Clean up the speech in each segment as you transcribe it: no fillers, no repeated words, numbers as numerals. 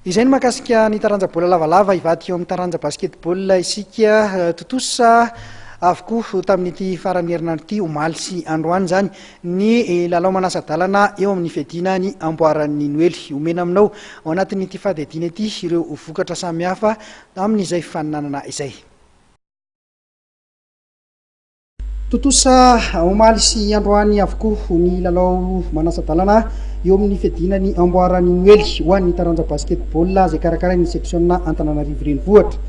Izay ny mahakasika ny taranja baolina lavalava, hivadika eo amin'ny taranja basketball isika. Tontosa avokoa tamin'ity faran'ny herinandro ity, omaly sy androany izany, ny lalao manasa-dalana eo amin'ny fiadiana ny amboaran'ny Noely. Omena aminao ao anatin'ity fadihadiana ity ireo vokatra samihafa amin'izay fifaninanana izay. Tontosa omaly sy androany avokoa ny lalao manasa-dalana eo amin'ny fiadiana ny amboaran'ny Noely ho an'ny taranja basketball izay karakarain'ny seksiona Antananarivo Renivohitra.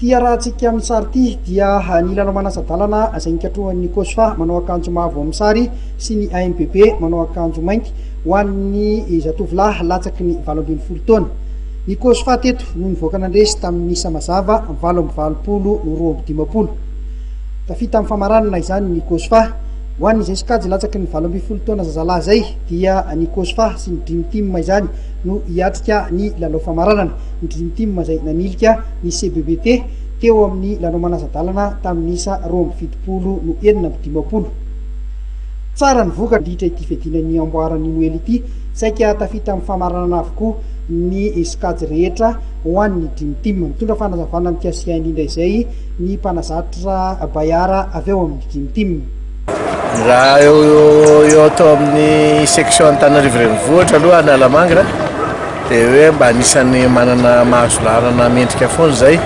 Ity arahantsika amin'ny sary ity dia ny lalao manasa-dalana izay nikatrohan'ny Cosfa manao akanjo mavo amin'ny sary sy ny AMBB manao akanjo mainty ho an'ny zatovolahy latsaky ny 18 taona. Ny Cosfa teto no nivoaka nandresy tamin'ny isa mazava 88 no 52. Tafita amin'ny famaranana izany ny Cosfa. Ho an'izay sokajy latsaky ny 18 taona zazalahy izay dia ny Cosfa sy ny Dream Team izany no hiatrika ny lalao famaranana. Ny Dream Team izay nanilika ny CBBT teo amin'ny lalao manasa-dalana tamin'ny isa 72 no 56. Tsara ny vokatra nandritra ity fiadiana ny amboaran'ny Noely ity. Saika tafita amin'ny famaranana avokoa ny sokajy rehetra ho an'ny Dream Team. Mitondra fanazavana mikasika indrindra izay ny mpanazatra Bayard avy ao amin'ny Dream Team. Raha eo eo atao amin'ny section Antananarivo Renivohitra aloha Analamanga dia hoe mba anisan'ny manana mahazo laharana mendrika foana izay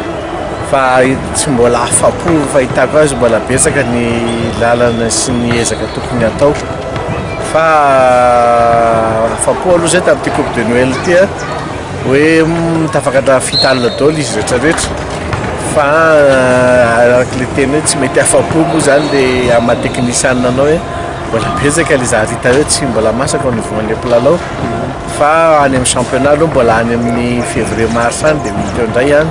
fa tsy mbola afa-po fahitako azy mbola betsaka ny lalana sy ny ezaka tokony atao fa afa-po aloha zay tamin'ity coupe de Noël ity a hoe tafakatra finale daholo izy rehetrarehetra fa araka le teny hoe tsy mety afa-po moa zany le amin'ny maha teknisianina anao hoe mbola betsaka le zavatra hita hoe tsy mbola masaka au niveau an'le mpilalao fa any amin'ny championnat aloha mbola any amin'ny février mars any dia mety eo indray any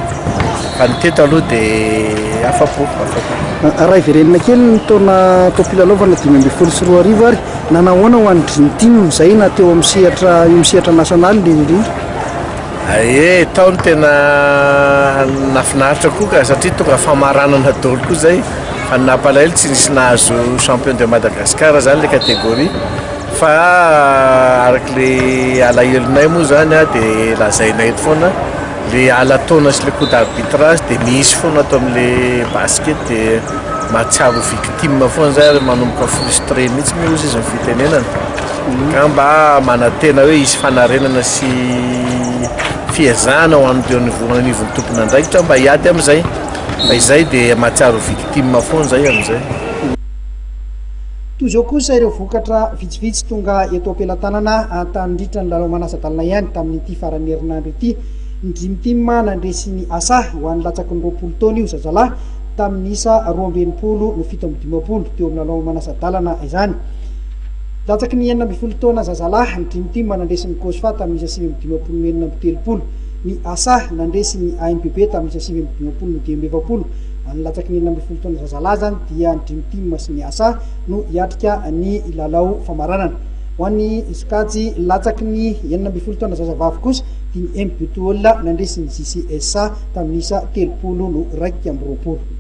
fa ny teto aloha dia afa-po afa-po. Raha hiverenana kely ny taona taom-pilalaovana 2015 ary nanahoana ho an'ny Dream Team izay na teo amin'ny sehatra eo amin'ny sehatra nasionaly indrindra indrindra? Ee, tao no tena nahafinaritra koa ka satria tonga famaranana daholo koa zay fa ny nampalahelo tsy nisy nahazo champion de Madagascar zany le catégorie fa araka le alahelonay moa zany a de lazainay eto foana le ala-taona sy le coup d'arbitrage de misy foana ato am'le basket de mahatsiaro victime foana zay ary manomboka frustré mihitsy moa izy ny fitenenana ka mba manantena hoe hisy fanarenana sy fiezahana ho an'ireo niveau anivon'ny tompon'andraikitra mba hiady am'izay fa izay de mahatsiaro victime foana zay am'izay. Toy izao kosa ireo vokatra vitsivitsy tonga eto am-pelatanana tandritra ny lalao manasa-dalana ihany tamin'ity faran'ny herinandro ity. Ny Dream Team nandresy ny Asa ho an'ny latsaky ny 20 taona io zazalahy tamin'ny isa 62 no 57 teo amin'ny lalao manasa-dalana izany. Latsaky ny 16 taona zazalahy, ny Dream Team nandresy ny Cosfa tamin'ny isa 59 no 36. Ny Asa nandresy ny AMPB tamin'ny isa 59 no 45. Ny latsaky ny 16 taona zazalahy izany dia ny Dream Team sy ny Asa no hiatrika ny lalao famaranana. Ho an'ny sokajy latsaky ny 16 taona zazavavy kosa dia ny MBTOL nandresy ny JCSA tamin'ny isa 30 no 21.